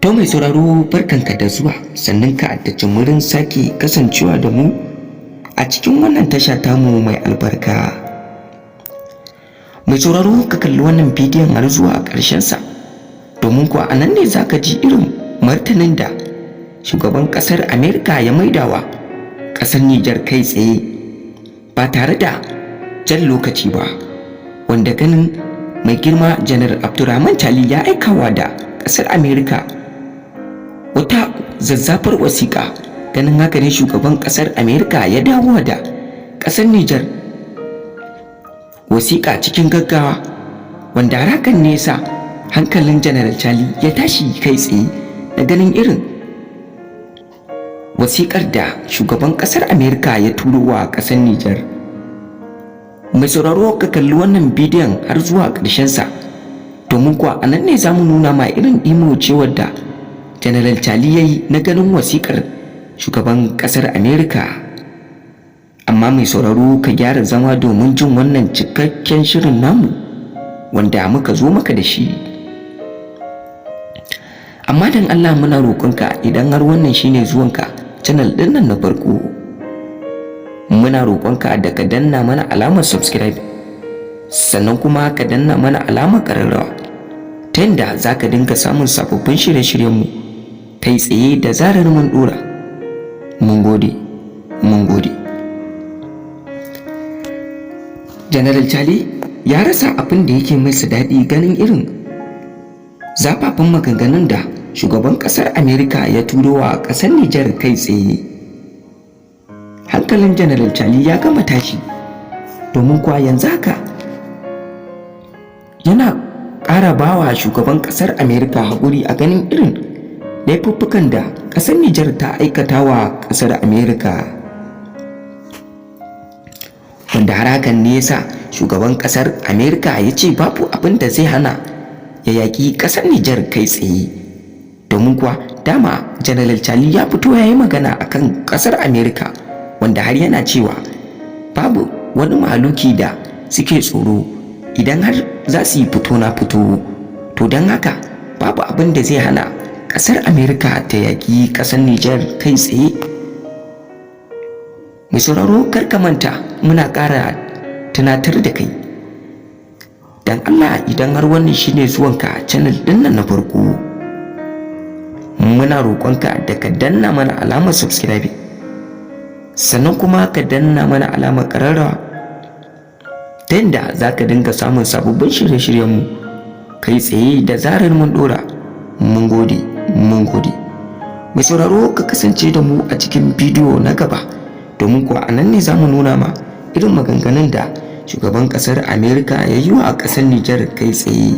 To mai sauraro, barkanka da zuwa, sannan ka da jimirin sake kasancewa da mu a cikin wannan tasha tamu mai albarka. Mai sauraro, ka kalli wannan bidiyon har zuwa ƙarshensa, domin kuwa a nan ne za ka ji irin martanin da shugaban ƙasar Amerika ya maidawa ƙasar Nijar kai tsaye ba tare da jan lokaci ba, wanda ganin mai girma Janar Abdurrahman Tchani ya aikawa da ƙasar Amerika wata zazzafar wasiƙa. Ganin haka ne shugaban ƙasar Amerika ya dawo da ƙasar Nijar wasiƙa cikin gaggawa, wanda hakan ne sa hankalin Janar Tchani ya tashi kai tsaye na ganin irin wasiƙar da shugaban ƙasar Amerika ya turo wa ƙasar Nijar. Mai sauraro, ka kalli wannan bidiyon har zuwa ƙarshensa, domin kuwa a nan ne za mu nuna ma irin ɗimaucewar da General Tchani ya yi na ganin wasiƙar shugaban ƙasar Amerika. Amma mai sauraro, ka gyara zama domin jin wannan cikakken shirin namu wanda muka zo maka da shi. Amma don Allah muna roƙonka, idan har wannan shine zuwanka channel ɗin nan na farko, muna roƙonka da ka danna mana alamar subscribe, sannan kuma ka danna mana alamar ƙararrawa, ta yadda za ka dinga samun sababbin shirye-shiryenmu kai tsaye da zarar mun ɗora. Mun gode, mun gode. General Tchani ya rasa abin da yake masa daɗi ganin irin zafafan maganganun da shugaban ƙasar Amerika ya turo wa ƙasar Nijar kai tsaye. Hankalin General Tchani ya gama tashi, domin kuwa yanzu haka yana ƙara bawa shugaban ƙasar Amerika haƙuri a ganin irin laifuffukan da ƙasar Nijar ta aikata wa ƙasar Amerika, wanda har hakan ne yasa shugaban ƙasar Amerika ya ce babu abin da zai hana ya yaƙi ƙasar Nijar kai tsaye, domin kuwa dama General Tchani ya fito ya yi magana akan ƙasar Amerika, wanda har yana cewa babu wani mahaluki da suke tsoro idan har za su yi fito na fito. To don haka babu abin da zai hana ƙasar Amerika ta yaƙi ƙasar Nijar kai tsaye. Mai sauraro, kar ka manta, muna ƙara tunatar da kai, don Allah idan har wannan shine zuwanka channel ɗin nan na farko, muna roƙonka da ka danna mana alamar subscribe, sannan kuma ka danna mana alamar ƙararrawa, ta yadda za ka dinga samun sababbin shirye-shiryenmu kai tsaye da zarar mun ɗora. Mun gode, mun gode. Mai sauraro, ka kasance da mu a cikin bidiyo na gaba, domin kuwa a nan ne za mu nuna ma irin maganganun da shugaban ƙasar Amerika ya yi wa ƙasar Nijar kai tsaye.